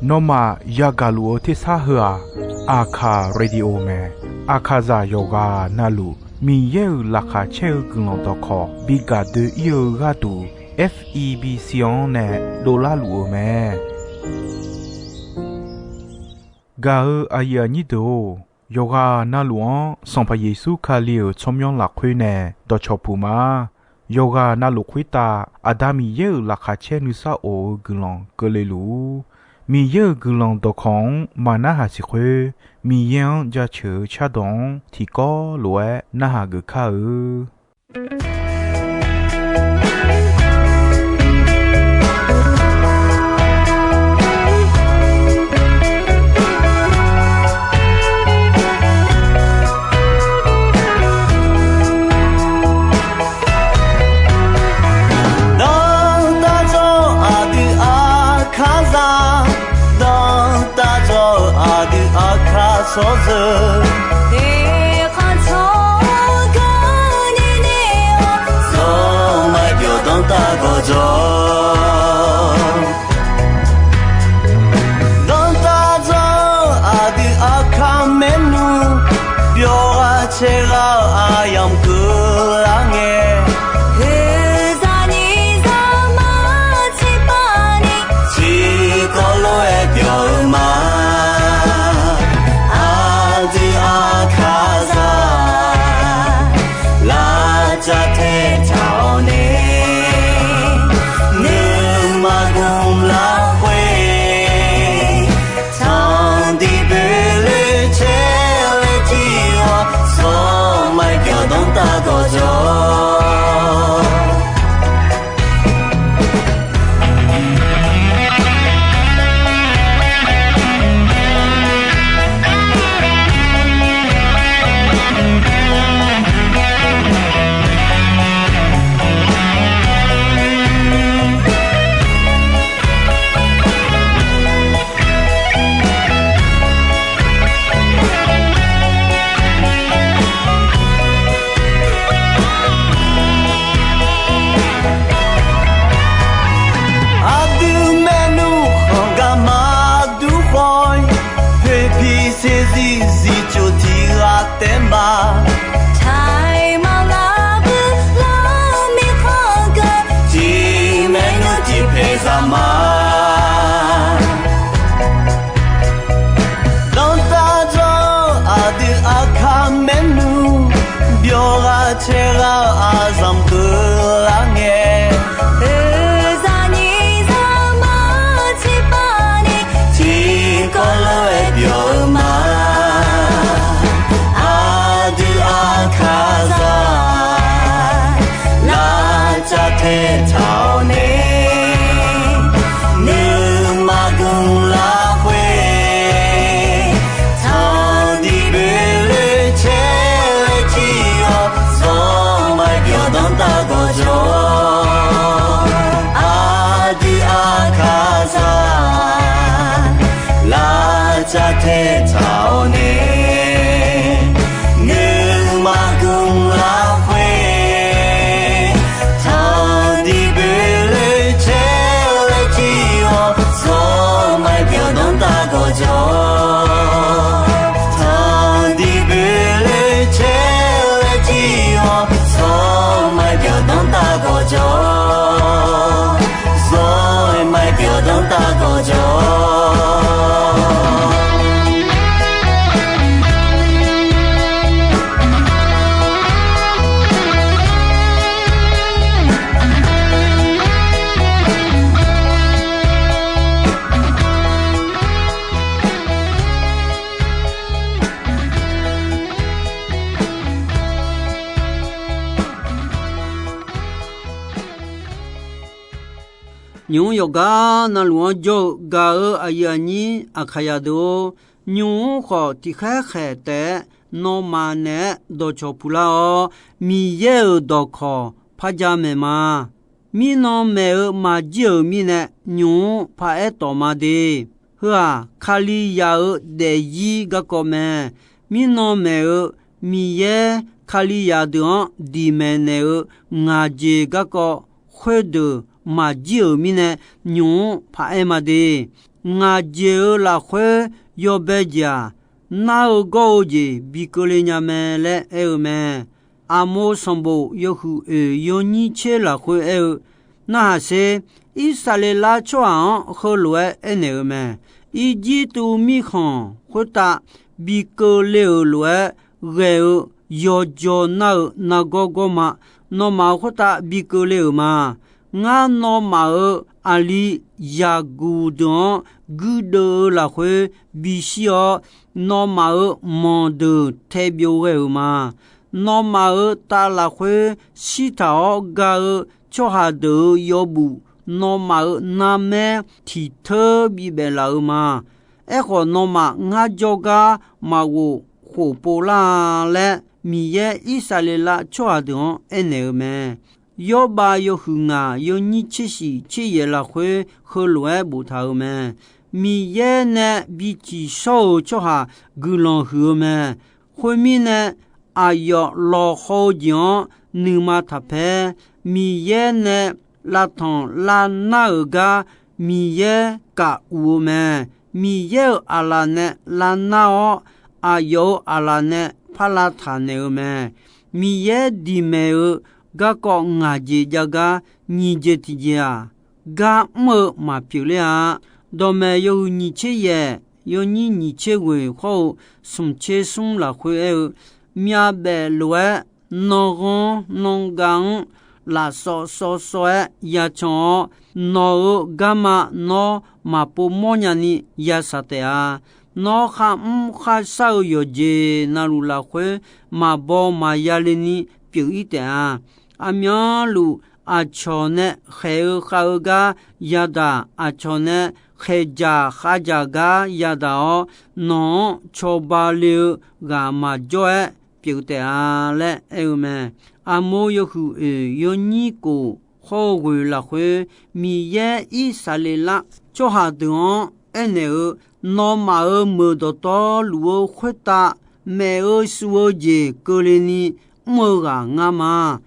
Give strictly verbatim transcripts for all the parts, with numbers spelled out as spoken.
Nawmaf yagaq luf-eu tersar heu-aq, Aqkaq Radio mae. Aqkaqzaq yawqghaq navluf Miqyaer-euq laqkhaq caer-eu guiqlanq dawqkawq bi gaq doe-ir-eu gharduq, F E B C-anr nae dovlar luf-eu mae. Gaq-eu aqyuif aqnyir deuq-or, yawqghaq navluf-anr Sanqpaq Yeqsur Kali-euq tsawrmyanr lafkhoer nae dawqcawq puq ma. Yawqghaq navluf khoertav Aqda Miqyaer-euq laqkhaq caer nuisar of-eu guiqlanq keuvle luf-ur. Miqyaer-euq guiqlanq dawqkawq-anr maqnarhaq siq khoer, Miqyaer-anr jaceuq-eu cardawq-anr tiqkawv lof-aer narhaq geuf kar-eu. Dawqtawvluf aqdui Aqkaqzaq, dawqtawvluf aqdui Aqkaq tsawrjeuq, eqkhanq tsawrganq nini-awr, zawqmar byawq danrtav gawqjawq. Dawqtawvluf aqdui Aqkaq maernmr, byawq ghaq caer ghaq-eu aqyamq keuvlar ngae, oeqzaq nyiq zaqmar tiqpavni, tiqkawv lof-aer byawq-eu ma. Aqdui Aqkaqzaq, lavcav taetaq-awr nae, nuima gmq lafkhoer, tanqdiq boeqloe caer laer jir-awr, zawqmar byawq danrtav gawqjawq. Aqdui maernmr khanq gar maqdur khawf-ir, poeqpiq saeqzir zifcof tiq ghaq taef ma. Taqmaq lavbuir lar mirkhanq geur, tiq maernmr tiq paeq zaq ma. Dawqtawvluf aqdui Aqkaq maernmr, byawq ghaq caer ghaq-eu aqzanq keuvlar ngae, oeqzaq nyiq zaqmar tiqpavni, tiqkawv lof-aer byawq-eu ma. Aqdui Aqkaqzaq, lavcav taetaq-awr nae, nuima gmq lafkhoer, tanqdiq boeqloe caer laer jir-awr, zawqmar byawq danrtav gawqjawq. Aqdui Aqkaqzaq, lavcav taetaq-awr nae, nuima gmq lafkhoer, tanqdiq boeqloe caer laer jir-awr, zawqmar byawq danrtav gawqjawq. Tanqdiq boeqloe caer laer jir-awr, zawqmar byawq danrtav gawqjawq. Zawqmar byawq danrtav gawqjawq. Nymq-mr yawqgar navluf-anr jawr-eu gaq-eu aqyuif aqnyir Aqkaqzaq deuq-or, nymq-mr khawf tiqkhaer khaeq taef-aer nawmaf naeq-aer dawqcawq puq lar-awr, Miqyaer-euq dawqkawq par jamaeq ma. Mirnan maeq-eu maqjir-euq mirnae, nymq-mr paraer tawf ma de. Heu-aq, Kalizaq-euq daefzir garkawv mae. Mirnan maeq-eu Miqyaer Kalizaq deuq-anr diqmaeq naeq-eu ngaq jeq garkawv khoerdeuq maqjir-euq mirnae, nymq-mr paq-aer ma de. Ngaq jeq-euq lafkhoer yawbae jeq-aq, nar-eu gawr-eu jeq bi keuvle nya mae laer aer-eu mae. Aqmov sanqbof yawhuiq oeq yawnyir tser lafkhoer aer-eu, narhaq sher, Irsaqleqlav tsawrhaq-anr heulof-aer aernaeq-eu mae. Irjirtuv mirkhanq khoertav bi keuvle-euq lof-aer ghae-eu yawjaw nar-eu nargawr gawrma, nawmaf khoertav bi keuvle-euq ma. Ngar nawmaf-euq aqli zaqguq deuq-anr guirdeuv-eu lafkhoer bishir-awr, nawmaf-euq manqdeuq tae byov ghae-euq ma. Nawmaf-euq tav lafkhoer shirtaq-awr ga-eu tsawrhaq deuq-euq yawbuf, nawmaf-euq narmaer tiq teur bibaef laf-eu ma. Aerkhawf, nawmaf ngar jawrgar maqghof khof pov lar-a laer, Miqyaer Irsaqleqlav tsawrhaq deuq-anr aernaeq-eu mae. Yawrbav yawhuiq ngaq yawnyir tser shif tser yaef lafkhoer heulof-aer boftaq-euq mae. Miqyaer nae bi tsiqshawr-euq tsawrhaq guiqlanq huiq-eu mae. Khoermirnae, aqyawf lawqhaw-eu jeq-anr nuima taqpaer. Miqyaer nae lavtanq lavnar-euq gar Miqyaer kaf uq-eu mae. Miqyaer-euq aqlaf nae lavnar-awr, aqyawf-euq aqlaf nae par lavtaq naeq-eu mae. Miqyaer diqmaeq-eu garkawv ngaq jeq jav gar nyiq jeq tiqjeq-aq, gar mr-eu maqpyeuf ler-a. Dawqmaeq yawhuiq nyiq tser yaef, yawnyir nyiq tser ghoeq hawr-eu smq tser smr lafkhoer aer-eu, myavbaef lof-aer, nanghanr nangav-anr lafsawv sawv sawv-aer yacan-awr, nawq-euq garma nawr maqpov mawrnya ni yashaq taef-a. Nawr kharmr kharshar-eu yawqjeq navluf lafkhoer maqbaw maqya le ni pyeuf-ir taef-a. Aqmyanluf aqcawq nae khaeq-eu khav-eu gar yadaq, aqcawq nae khaeqdzaq khavdzaq gar yadaq-awr, nawq-anr cawba le-eu ghaq maqjawr-aer pyeuf taef-a laer aer-eu mae. Aqmov yawhuiq oeq yawnyir kof hawr-eu ghoeq lafkhoer, Miqyaer Irsaqleqlav tsawrhaq deuq-anr aernaeq-eu, nawmaf-euq meuq dawqtawvluf-eu khoertav maef-eu suv-eu jeq keuvle ni mr-eu ghaq ngar ma.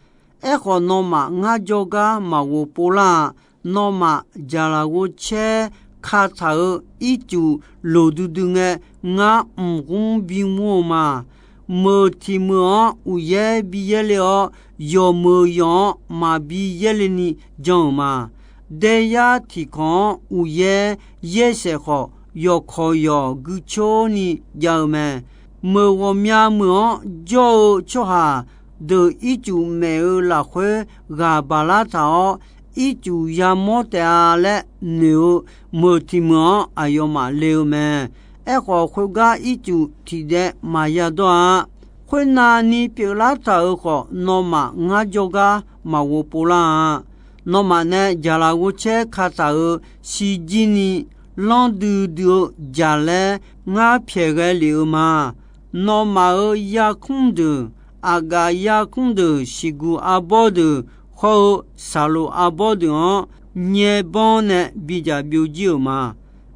Aerkhawf, nawmaf ngar jawrgar maqghof pov lar-a. Nawmaf jaqlaq ghovcaer kataq-euq ircuf loqdui dui ngae, ngar mq ghmr bimur-eu ma. Meuq tiq meuq-anr uqyaer bi yaerle-awr, yawqmeuq yawq-anr maqbi yaerle ni jan-euq ma. Daeyar tiq kawq-anr uqyaer yaersaef khawf, yawqkawq yawq guicor ni jav-eu mae. Meuq ghawqmya meuq-anr jawr-eu tsawrhaq deuq ircuf maef-eu lafkhoer ghaq baq lar taq-awr, ircuf yamawr taef-a laer noeq-eu meuq tiq meuq-anr aqyawfmaf le-eu mae. Aerkhawf, khoergar ircuf tiqdaev maqya dawr-a. Khoernav ni pyeuflar taq-euq khawf, nawmaf ngar jawrgar maqghof pov lar-a. Nawmaf nae jaqlaq ghovcaer kataq-euq shirjir ni lanr duidui-eu jaqlaer ngar pyaeq ghae lef-eu ma. Nawmaf-euq yarkmr deuq, aqgaf yarkmr deuq, siqguq arbawr deuq, hawr-eu saqloq arbawr deuq-anr nyaer banr nae bidzaq byovjir-euq ma.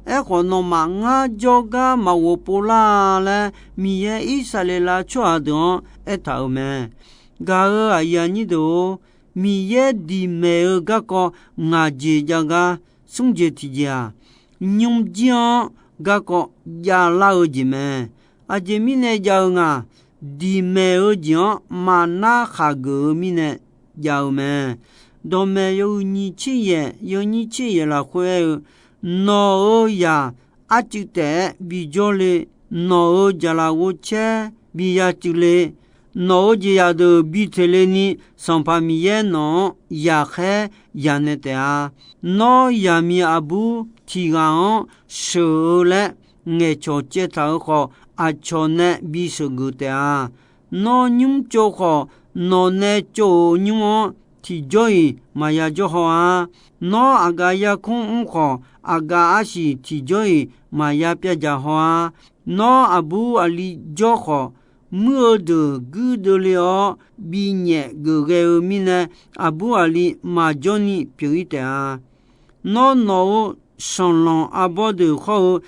Aerkhawf, nawmaf ngar jawrgar maqghof pov lar-a laer, Miqyaer Irsaqleqlav tsawrhaq deuq-anr aertaq-euq mae. Gaq-euq aqyuif aqnyir deuq-or, Miqyaer diqmaeq-eu garkawv ngaq jeq jav gar smr jeq tiqjeq-aq, nymrjir-anr garkawv javlar-eu jeq mae. Aqjeq mirnae jav-eu nga, diqmaeq-eu jeq-anr maqnar khaqgeuf-eu mirnae jav-eu mae. Dawqmaeq yawhuiq nyiq tser yaef, yawnyir tser yaef lafkhoer aer-eu, nawq-euq zaq arcuiv taef-aer bijawr le. Nawq-euq jaqlaq ghovcaer bi yacuiv le. Nawq-euq jeqzaq deuq bi teq le ni, Sanqpaq Miqyaer nawq-anr yaqkhaer yaqnaeq taef-a. Nawr, yaqmiq aqbur tiq ghaq-anr sheuq-eu laer ngaeqcawq caev taq-euq khawf, aqcawq nae bi sheuqgeuf taef-a. Nawr, nymr tsov khawf, nawq nae tsov-euq nymr-anr tiqjawr-iq maqya jawr haw-a. Nawr, aqgaf yarkmr mr khawf, aqgaf arsiq tiqjawr-iq maqya pyavdzaq haw-a. Nawr, aqbur aqli jawr khawf, muir-eu deuq guirdeuv le-awr binyaef geuf ghae-eu mirnae, aqbur aqli maqjawr ni pyeuf-ir taef-a. Nawr, nawq-euq sanqlanq arbawr deuq hawr-eu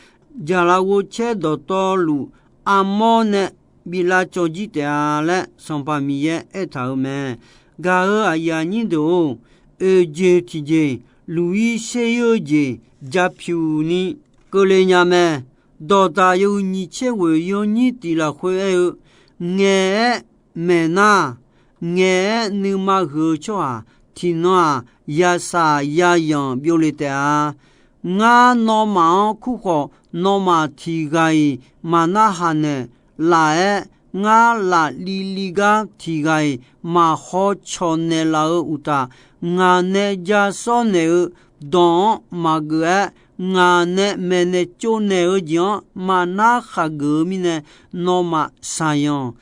jaqlaf ghovcaer dawqtawvluf armawr nae bi lavcawv jir taef-a laer, Sanqpaq Miqyaer aertaq-euq mae. Gaq-euq aqyuif aqnyir deuq-or, oeq jeq tiqjeq luq-ir sher-ir-eu jeq ja pyuq ni keuvle nya mae. Dawqdaq yawhuiq nyiq tser ghoeq yawnyir tiq lafkhoer aer-eu, ngaeq-aer maeq nar, ngaeq-aer nuima huiq-eu tsawrhaq tiqnan-aq, yasaq yayanq byovle taef-a. Ngar nawmaf-anr kur khawf, nawmaf tiq ghaq-iq maqnarhaq naeqlaf-aer, ngar lafli li gar tiq ghaq-iq maqhaw cawq naeqlaf-eu uqtaf, ngaq nae ja sawr naeq-eu dawq-anr maqgeuf-aer, ngaq nae maeqnaeq tsovnaeq-eu jeq-anr maqnar khaqgeuf-eu mirnae, nawmaf shaqyanq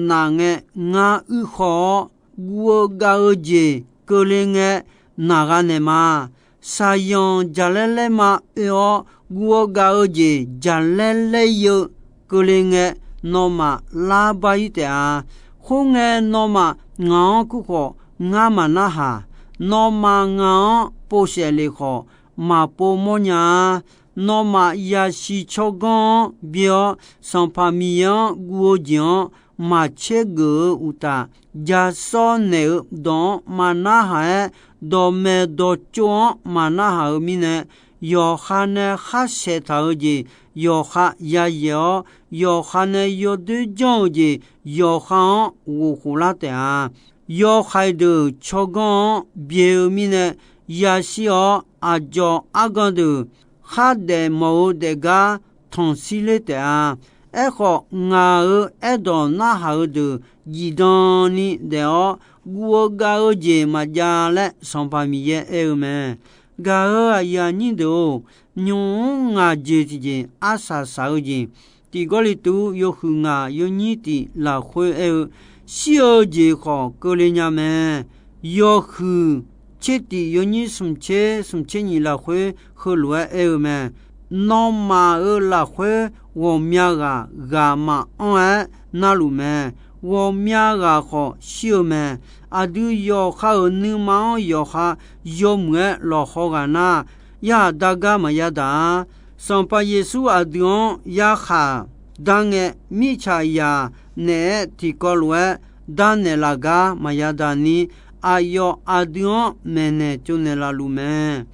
naf ngae ngar uir khaw-awr, guv-eu gav-eu jeq keuvle ngae naq gha naeq ma. Shaqyanq jaqlaer laer ma oe-awr, guv-eu gav-eu jeq jaqlaer laer-ir-eu keuvle ngae, nawmaf lar bar-ir taef-a. Khoerngae, nawmaf ngaq-anr kur khawf, ngar maqnarhaq. Nawmaf ngaq-anr povsaef lef khawf, maqpov mawrnya-a. Nawmaf yasiq tsawrganr-anr byae-awr, Sanqpaq Miqyaer-anr guv-eu jeq-anr maqtser geuf-eu uqtaf, ja sawr naeq-eu dawq-anr maqnarhaq-aer, dawqmaeq dawqtsov-anr maqnarhaq-eu mirnae, yawqha nae khar saeqtaq-eu jeq yawqha yayaeq-awr, yawqha nae yawdoer janr-eu jeq yawqha-anr ghof khof lar taef-a. Yawhaiq deuq tsawrganr-anr byae-eu mirnae, yashir-awr aqdzawq argan deuq khardaef mawf-eu daefgar tanqshir ler taef-a. Aerkhawf, ngaq-euq aerdawq narhaq-eu deuq zifdan ni daef-awr, guv-eu gav-eu jeq maqjav laer Sanqpaq Miqyaer aer-eu mae. Gaq-euq aqyuif aqnyir deuq-or, nymq-mr ngaq jeq tiqjeq arsaq saq-eu jeq, Tiq Gawrliqtu yawhuiq ngaq yawnyir tiq lafkhoer aer-eu, shir-eu jeq khawf keuvle nya mae. Yawhuiq tser tiq yawnyir smq tser smq tser nyiq lafkhoer heulof-aer aer-eu mae. Nawmaf-euq lafkhoer ghawqmya ghaq ghaq maqanr-aer narluf mae. Ghawqmya ghaq khawf shir-eu mae. Aqdui yawqha-euq nuima-anr yawqha yawmuiq-aer lawqhaw ghaq nar, yarhaq dar gar maqya daq-a. Sanqpaq Yeqsur aqdui-anr yarkhaq dar ngae, mirtsaqzaq naeq-aer tiqkawv lof-aer darnaeq laf gar maqya daq ni, aqyawf aqdui-anr maeqnaeq tsovnaeq laf luf mae.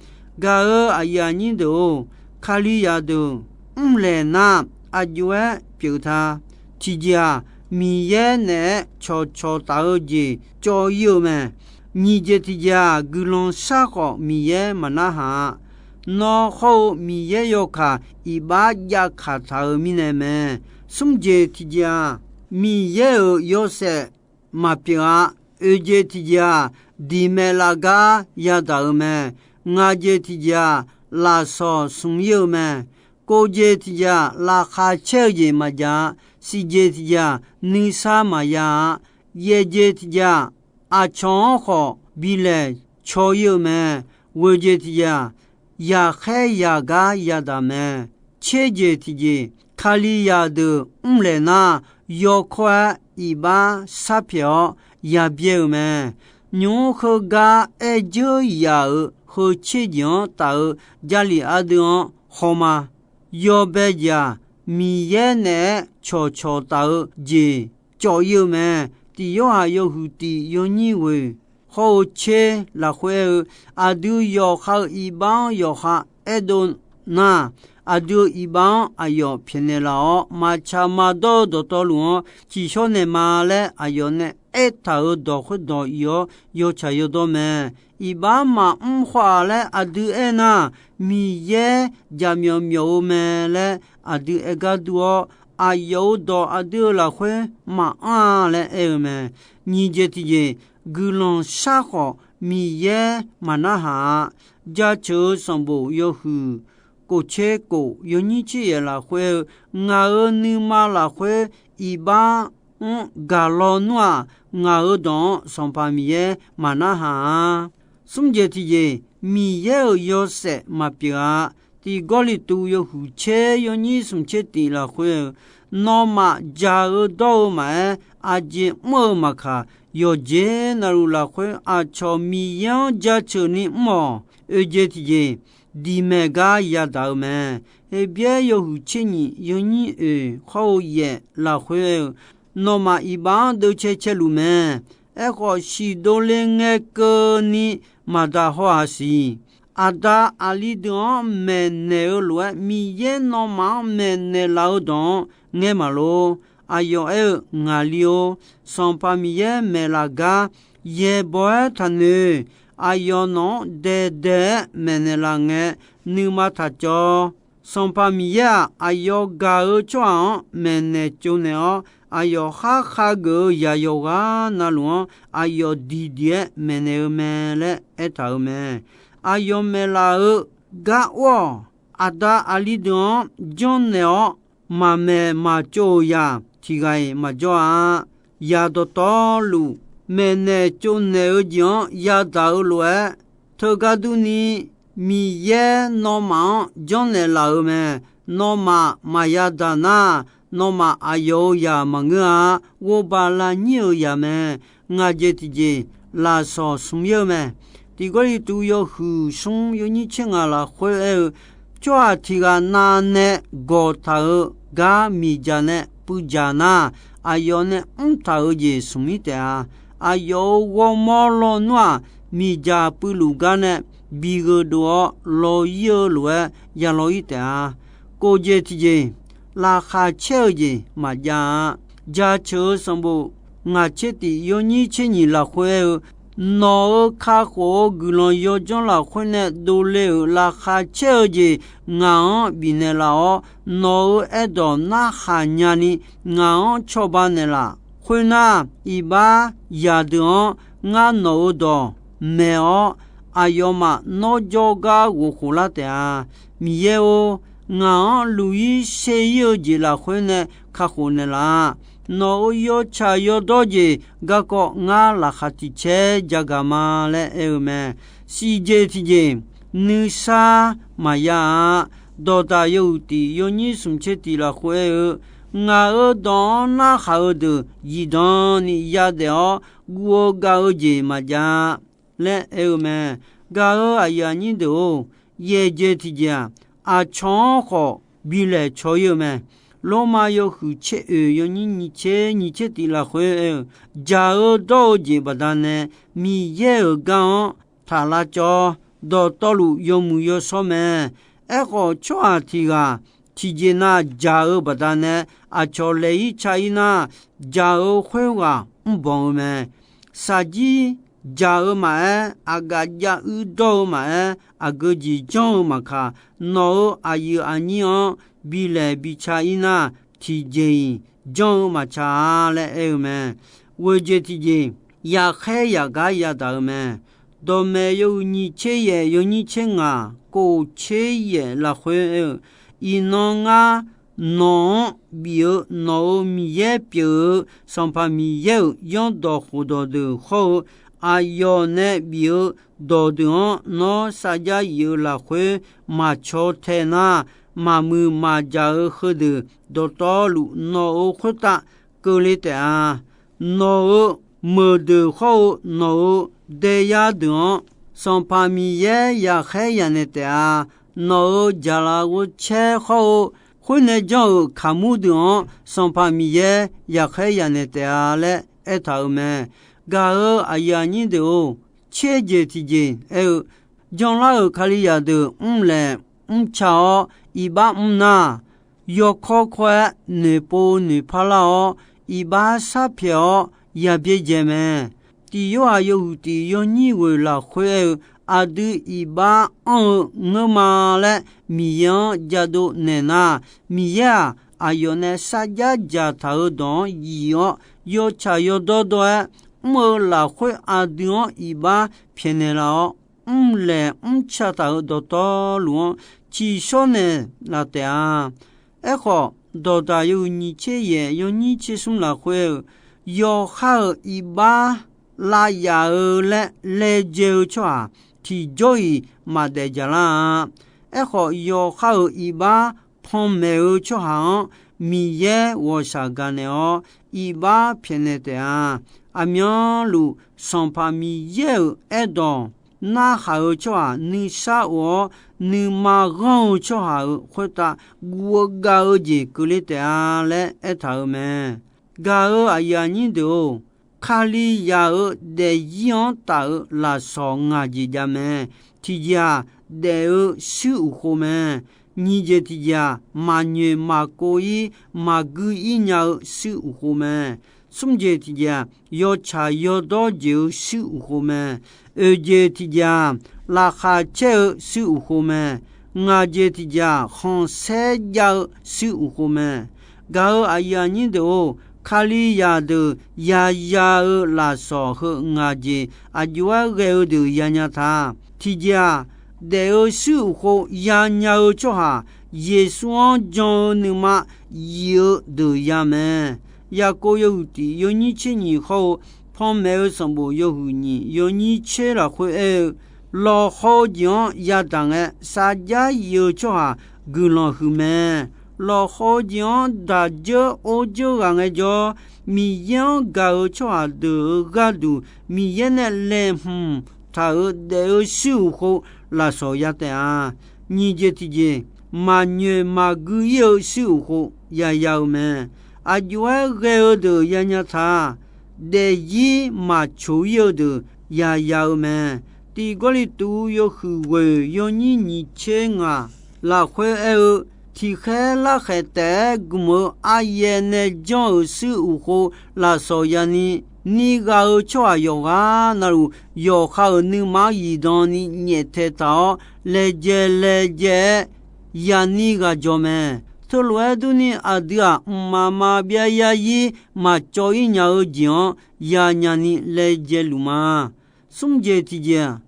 Gaq-euq aqyuif aqnyir deuq-or, Kalizaq deuq mrlaeq nar, aqjox-aer pyeuf ta. Tiqjeq-aq, Miqyaer naeq-aer cawqcawq taf-eu jeq cawv-ir-eu mae. Nyiq jeq tiqjeq-aq, guiqlanq shar khawf Miqyaer maqnarhaq-a. Nawr hawr-eu Miqyaer yawkaq iqbax jav kaq taq-eu mirnae mae. Smr jeq tiqjeq-aq, Miqyaer-euq yawshaef maqpyeuf-a. Oeq jeq tiqjeq-aq, diqmaeq laf gar yadaq-eu mae. Ngaq jeq tiqjeq-aq, lafsawq smq-ir-eu mae. Kov jeq tiqjeq-aq, laqkhaq caer-eu jeq maqjav-a. Siq jeq tiqjeq-aq, nuisar maqya-a. Yaeq jeq tiqjeq-aq, aqcawq-anr khawf bi laeq caw-ir-eu mae. Ghoeq jeq tiqjeq-aq, yaqkhaer yaqgar yadaq mae. Tser jeq tiqjeq, Kalizaq deuq mrlaeq nar, yawkawr-aer iqbax sharpyaeq-awr yabyaer-eu mae. Nymq-mr heugar aer dzeur yaq-euq heu tser jeq-anr taf-eu Jarlif ardeuv-anr hawma. Yawbae jeq-aq, Miqyaer naeq-aer cawqcawq taf-eu jeq cawv-ir-eu mae. Tiq Yorhaq yawhuiq tiq yawnyir ghoeq hawr-eu tser lafkhoer aer-eu, aqdui yawqha-euq iqbax-anr yawqha aerdov nar, aqdui-euq iqbax-anr aqyawf pyaeqnaeq laf-awr, maqtsaq maqdawr-eu dawqtawvluf-anr ciqshawr naeqma laer aqyawf nae aertaq-euq dawq khoerdawq iq-awr yawtsaq yawdawr mae. Iqbax maqmr khawf-a laer aqdui aernar, Miqyaer jaqmyawf myawf-eu mae laer aqdui aer gar dur-awr, aqyawf-euq dawq aqdui-euq lafkhoer maqanr-a laer aer-eu mae. Nyiq jeq tiqjeq, guiqlanq shar khawf Miqyaer maqnarhaq-a. Jaceuq-eu sanqbof yawhuiq kof tser kof yawnyir tser yaeq lafkhoer aer-eu, ngaq-euq nuima lafkhoer iqbax-anr gaq lawnmr-aq, ngaq-euq dawq-anr Sanqpaq Miqyaer maqnarhaq-a. Smr jeq tiqjeq, Miqyaer-euq yawshaef maqpyeuf-a. Tiq Gawrliqtu yawhuiq tser yawnyir smq tser tiq lafkhoer-eu, nawmaf jaq-eu dawr-eu maqaer, aqjeq mr-eu maqkaq, yawqjeq navluf lafkhoer aqcawq Miqyaer-anr jaceuq ni mr-awq. Oeq jeq tiqjeq, diqmaeq gar yadaq-eu mae. Heqbyaer yawhuiq tser nyiq yawnyir oeq hawr-eu yaeq lafkhoer aer-eu, nawmaf iqbax-anr deuvcae caeluf mae. Aerkhawf, siqdov le ngae keuvni maqdaq haw-aq siq. aqda aqli deuq-anr maeqnaeq-eu lof-aer, Miqyaer nawmaf-anr maeqnaeq laf-eu dawq-anr ngaer maqlor. Aqyawf aer-eu, Ngaqli-or, Sanqpaq Miqyaer maeqlaf gar yaeqbawq-aer taqnoeq. Aqyawf nawq-anr daeqdaeq-aer maeqnaeq laf ngae, nuima taqcawv. Sanqpaq Miqyaer-aq, aqyawf gaq-eu tsawrhaq-anr maeqnaeq tsovnaeq-awr, aqyawf khar khageuf-eu yaqyawf ghaq navluf-anr aqyawf diqdiq-aer maeqnaeq-eu mae laer aertaq-euq mae. Aqyawf maeqlaf-eu gar or-awq. Aqda aqli deuq-anr janrnaeq-awr, maqmaeq maqtsov-euq zaq tiq ghaq-iq maqjawr-a. Zaq dawqtawvluf maeqnaeq tsovnaeq-eu jeq-anr yadaq-eu lof-aer, teugar durni, Miqyaer nawmaf-anr janrnaeq laf-euq mae. Nawmaf maqya daq nar, nawmaf aqyawf-euq zaq maqngeur-a. Ghovbaq lavnyir-euq zaq mae. Ngaq jeq tiqjeq, lafsawq smq-ir-eu mae. Tiq Gawrliqtu yawhuiq smr yawnyir tser ngaq lafkhoer aer-eu, tsawrhaq tiq ghaq navnae gawqtaq-eu gar miqdzaq nae puivdzaq nar, aqyawf nae mrtaq-eu jeq smq-ir taef-a. Aqyawf-euq ghawrmawr lawnmr-aq, miqdzaq puivluf gar nae bi gheudov-awr law-ir-eu lof-aer ya law-ir taef-a. Kof jeq tiqjeq, laqkhaq caer-eu jeq maqjav-a. Jaceuq-eu sanqbof ngaq tser tif yawnyir tser nyiq lafkhoer aer-eu, nawq-euq kakhof-eu guiqlanq yawdzanr lafkhoer nae dovle-euq laqkhaq caer-eu jeq ngaq-anr bifnaeq laf-awr, nawq-euq aerdawq narhaq nyani ngaq-anr cawba naeqlaf. Khoernar, iqbax zaqdeuq-anr ngar nawq-euq dawq maeq-awr, aqyawfmaf nawr jawrgar ghofkhof lar taef-a. Miqyaer-or, ngaq-anr luq-ir ser-ir-eu jeq lafkhoer nae kakhof naeqlaf. Nawq-euq yawtsaq yawdawr jeq garkawv ngar laqkhaq tiq caer jagaq ma laer aer-eu mae. Siqjeq tiqjeq, nuisar maqya-a. Dawqdaq yawhuiq tif yawnyir smq tser tif lafkhoer aer-eu, ngaq-euq dawq-anr narhaq-eu deuq zifdan ni yadaef-awr guv-eu gav-eu jeq maqjav laer aer-eu mae. Gaq-euq aqyuif aqnyir deuq-or, yaeqjeq tiqjeq-aq, aqcawq-anr khawf bi laeq caw-ir-eu mae. Lormav yawhuiq tser oeq yawnyir nyiq tser nyiq tser tif lafkhoer aer-eu, jaq-eu dawr-eu jeq baqdanae Miqyaer-euq gar-anr taq lavcawv. Dawqtawvluf yawmuiq yawshawr mae. Aerkhawf, tsawrhaq tiq ghaq tiqjeq nav jaq-eu baqdanae aqcawq laeq-ir ca-ir nar, jaq-eu khoerghaq mrbanq-eu mae. Shaqjir jaq-eu maqaer, aqgaf jav uir dawr-eu maqaer, aqgeu jeq janr-eu maqkaq, nawq-euq aqyuif aqnyir-anr bi laeq bi ca-ir nar, tiqjeq-iq janr-eu maqtsaq-a laer aer-eu mae. Ghoeqjeq tiqjeq, yaqkhaer yaqgar yadaq-eu mae. Dawqmaeq yawhuiq nyiq tser yaef yawnyir tser ngaq kof tser yaef lafkhoer aer-eu, iqnan ngar nawq-anr bif-eu nawq-euq Miqyaer pyeuf-eu Sanqpaq Miqyaer-euq zanrdawq khofdawq deuq hawr-eu, aqyawf nae bif-eu dawqdeuq-anr nawr sarjax yif-eu lafkhoer maqcaw tae nar, maqmuiq maqjaq-eu heudeuq dawqtawvluf nawq-euq khoertav keuvle taef-a. Nawq-euq meuqdeuq hawr-eu nawq-euq daeyar deuq-anr, Sanqpaq Miqyaer yaqkhaer yanaeq taef-a. Nawq-euq jaqlaf ghovcaer hawr-eu khoernae janr-euq kaqmur deuq-anr, Sanqpaq Miqyaer yaqkhaer yanaeq taef-a laer aertaq-euq mae. Gaq-euq aqyuif aqnyir deuq-or, tser jeq tiqjeq aer-eu, janlar-euq Kalizaq deuq mrlaeq mrca-awr iqbax mr nar, yawkawr kawr-aer noeqpov noeqpar lar-awr, iqbax sharpyaeq-awr yabyaerdzae mae. Tiq Yorhaq yawhuiq tiq yawnyir ghoeq lafkhoer aer-eu, aqdui iqbax anr-eu ngeurma laer Miqyaer-anr jadov naeq nar, Miqyaer-aq, aqyawf nae sarjax dzaqtaq-euq dawq-anr yif-awr, yawtsaq yawdawr dawr-aer mr-eu lafkhoer aqdui-anr iqbax pyaeqnaeq laf-awr, mrlaeq mrca taq-euq dawqtawvluf-anr tsiqshawr naeq laf taef-a. Aerkhawf, dawqdaq yawhuiq nyiq tser yaef yawnyir tser smr lafkhoer-eu, yawqhar-euq iqbax lav yaf-eu laer laejae-eu tsawrhaq tiqjawr-iq maqdaef jaqlar-a. Aerkhawf, yawqhar-euq iqbax panmaeq-eu tsawrhaq-anr Miqyaer ghawqshaq gaqnaeq-awr, iqbax pyaeqnaeq taef-a. Aqmyanluf Sanqpaq Miqyaer-euq aerdawq narhaq-eu tsawrhaq nuisar of-awr, nuima ghanr-eu tsawrhaq-euq khoertav guv-eu gav-eu jeq keuvle taef-a laer aertaq-euq mae. Gaq-euq aqyuif aqnyir deuq-or, Kalizaq-euq daefzir-anr taf-eu lafsawq ngaq jeq jav mae. Tiqjeq-aq, daef-eu shuir uqkhov mae. Nyiq jeq tiqjeq-aq, maqnyoeq maqkov-ir maqgui-ir nya-eu shuir uqkhov mae. Smr jeq tiqjeq-aq, yawtsaq yawdawr jeq-eu shuir uqkhov mae. Oeq jeq tiqjeq-aq, laqkhaq caer-eu shuir uqkhov mae. Ngaq jeq tiqjeq-aq, khanqsaer jav-eu shuir uqkhov mae. Gaq-euq aqyuif aqnyir deuq-or, Kalizaq deuq yaya-eu lafsawq heu ngaq jeq aqjox-aer ghae-eu deuq yanya ta. Tiqjeq-aq, daef-eu shuir uqkhov yanya-eu tsawrhaq, Yeqsur-anr jan-eu nuima yif-eu deuq ya mae. Yaqkov yawhuiq tiq yawnyir tser nyiq hawr-eu, panmaeq-eu sanqbof yawhuiq nyiq yawnyir tser lafkhoer aer-eu, lawqhaw-eu jeq-anr yadaq ngae, sarjax yif-eu tsawrhaq guiqlanq huiq mae. Lawqhaw-eu jeq-anr daq dzeur or dzeur ghaq ngaejawr, Miqyaer-anr gaq-eu tsawrhaq deuq-euq gharduq Miqyaer nae laeqhmq taq-euq daef-eu shuir uqkhov lafsawq ya taef-a. Nyiq jeq tiqjeq, maqnyoeq maqgui-ir-eu shuir uqkhov yaya-eu mae. Aqjox-aer ghae-eu deuq yanya ta. Daefzir maqcoq-ir-eu deuq yaya-eu mae. Tiq Gawrliqtu yawhuiq ghoeq yawnyir nyiq tser ngaq lafkhoer aer-eu, tiqkhaer larkhaeq taef-aer gmq-eu aryaer nae janr-euq shuir uqkhov lafsawq yani, nir gha-eu tsawrhaq yawqghaq navluf, yawqha-euq nuima-anr zifdan ni nyaeftae taq-awr, laejae laejae-aer yani ghaq jawq mae. Teulof-aer durni, aqdui-aq, mqmaq maqbyav zarzir maqcawv-ir nya-eu jeq-anr yanya ni laejae luf ma. Smr jeq tiqjeq-aq,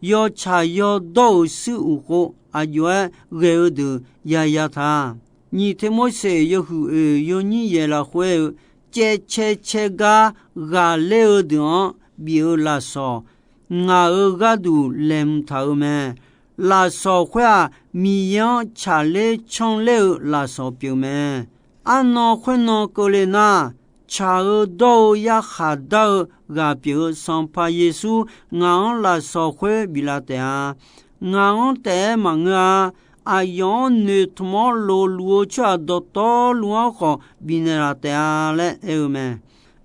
yawtsaq yawdawr-euq shuir uqkhov aqjox-aer ghae-eu deuq yaya ta. Nyiq Tirmorseq yawhuiq oeq yawnyir yaeq lafkhoer aer-eu, caevcae cae gar ghaqler-eu deuq-anr bif-eu lafsawq, ngaq-euq gharduq laeqhmq taq-eu mae. Lafsawq khoer-aq, Miqyaer-anr tsaqler canler-eu lafsawq pyeuf mae. Arnan khoernan keuvle nar, tsaq-eu dawr-eu yarkhaq dar-eu ghaq pyeuf-eu Sanqpaq Yeqsur ngaq-anr lafsawq khoer biflaf taef-a. Ngaq-anr taef-aer maqngeur-a. Aqyawf-anr noeqtmq-awr lofluf-eu tsawrhaq dawqtawvluf-anr khawf bifnaeq laf taef-a laer aer-eu mae.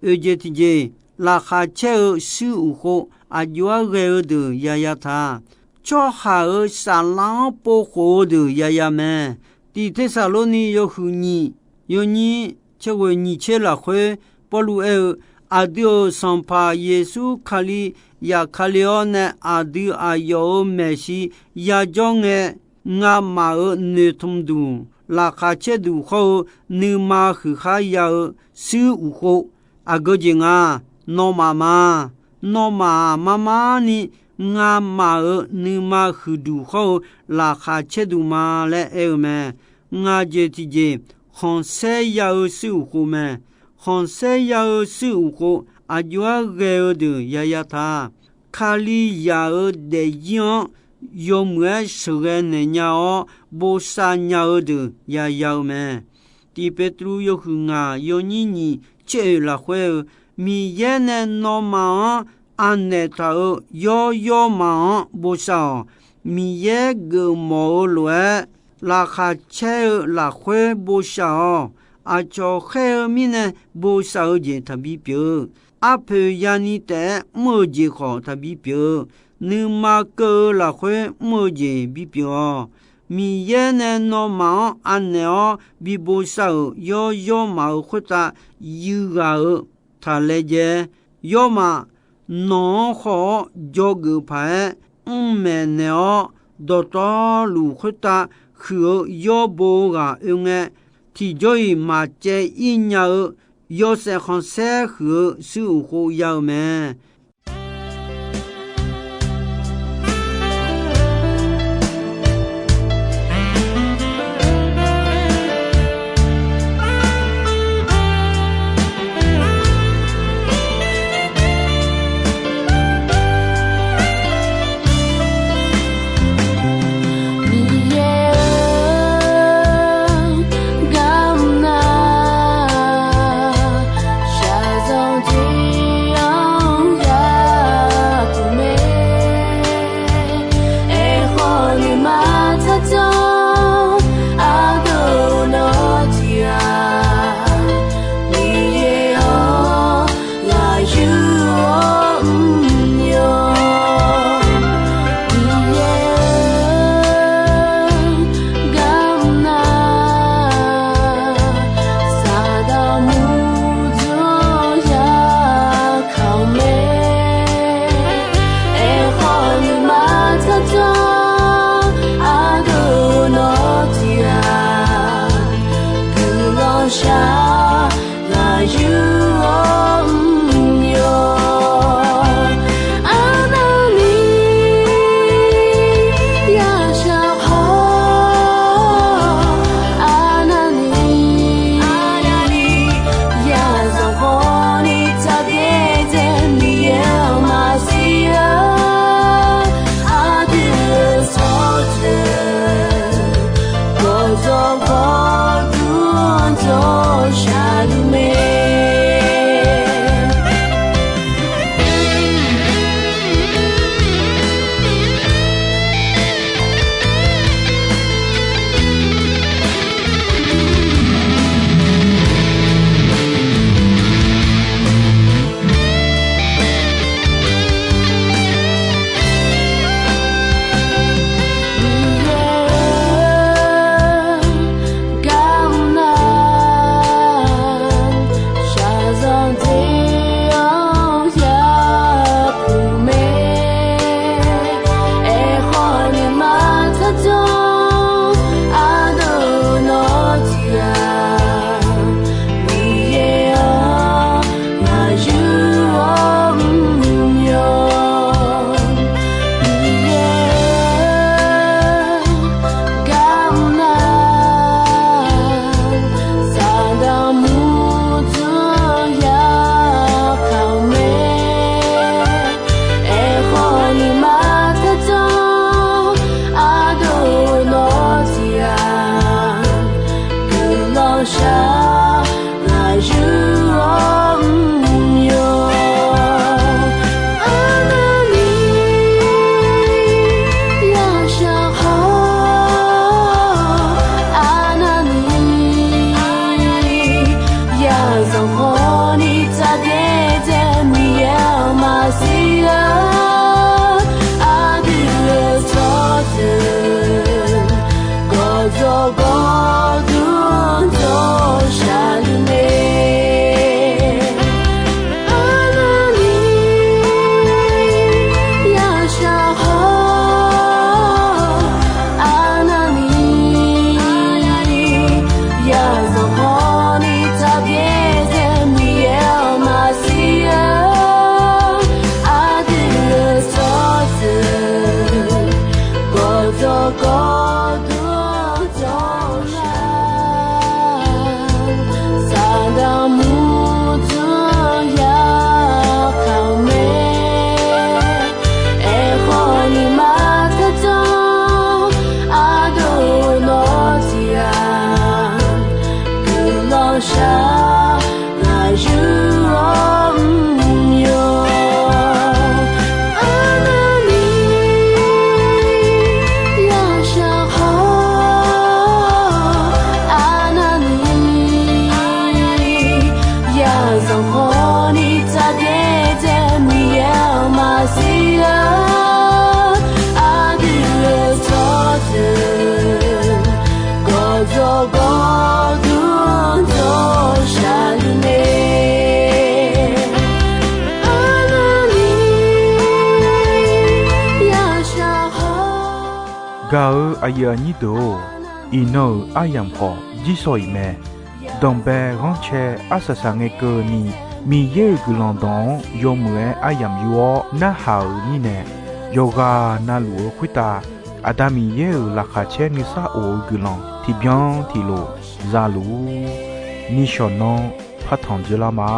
Oeq jeq tiqjeq, laqkhaq caer-eu shuir uqkhov aqjox-aer ghae-eu deuq yaya ta. Tsawrhaq-euq saflar-anr povkhof-eu deuq yaya mae. Tiq Tersaqlorni yawhuiq nyiq yawnyir caerghoeq nyiq tser lafkhoer Pawrluv aer-eu, aqdui-euq Sanqpaq Yeqsur Kali yaf Kali-awr nae aqdui aqyawf-euq maeqshi yajawr ngae, ngamaf-euq noeqtmq duq, laqkhaq caer duq hawr-eu nuima huiq khar ya-eu shuir uqkhov, aqgeu jeq nga, nawmaf ma. Nawmaf-aq, marmarni ngamaf-euq nuima huiqduq hawr-eu laqkhaq caer duq ma laer aer-eu mae. Ngaq jeq tiqjeq, khanqsaer ya-eu shuir uqkhov mae. Khanqsaer ya-eu shuir uqkhov aqjox-aer ghae-eu deuq yaya ta. Kalizaq-euq daefzir-anr yawmuiq-aer sheuqghae naeq nya-awr bosav nya-eu deuq yaya-eu mae. Tiq Petruv yawhuiq ngaq yawnyir nyiq tser oeq lafkhoer-eu, Miqyaer nae nawmaf-anr anaeq taq-euq yawr yawrmaf-anr bosav-awq. Miqyaer geufmawf-eu lof-aer, laqkhaq caer-eu lafkhoer bosav-awq. Aqcawq khaer-eu mirnae bosav-eu jeq taqbi pyeuf-eu, arpoeq yani taef-aer mr-eu jeq khawf taqbi pyeuf-eu, nuima keuv-eu lafkhoer mr-eu jeq bipyeuf-awq. Miqyaer nae nawmaf-anr anaeq-awr bi bosav-euq yawr yawrmaf-euq khoertav yuighaq-eu taq laejae. Yawrmaf nawq-anr khawf-awr dzawgeuf paq-aer mr maeqnaeq-awr, dawqtawvluf khoertav huiq-eu yawr bo-eu ghaq oe ngae, tiqjawr-iq maqcaev ir nya-eu yawshaef khanqsaer huiq-eu shuir uqkhov ya-eu mae. Gaq-eu aqyuif aqnyir deuq-or, iqnan-euq aryamq khawf jirsawq iq mae. Danqbae ghanrcae arsaq saq ngae keuvni, Miqyaer-euq guiqlanq dawq-anr yawmuiq-aer aryamq yur-awr narhaq-euq mirnae, yawqghaq navluf-eu khoertav Aqda Miqyaer-euq laqkhaq caer nuisar of-eu guiqlanq tiqbyan tiqlof za luf-ur. Nishawq nanr partanq dzoerlar ma.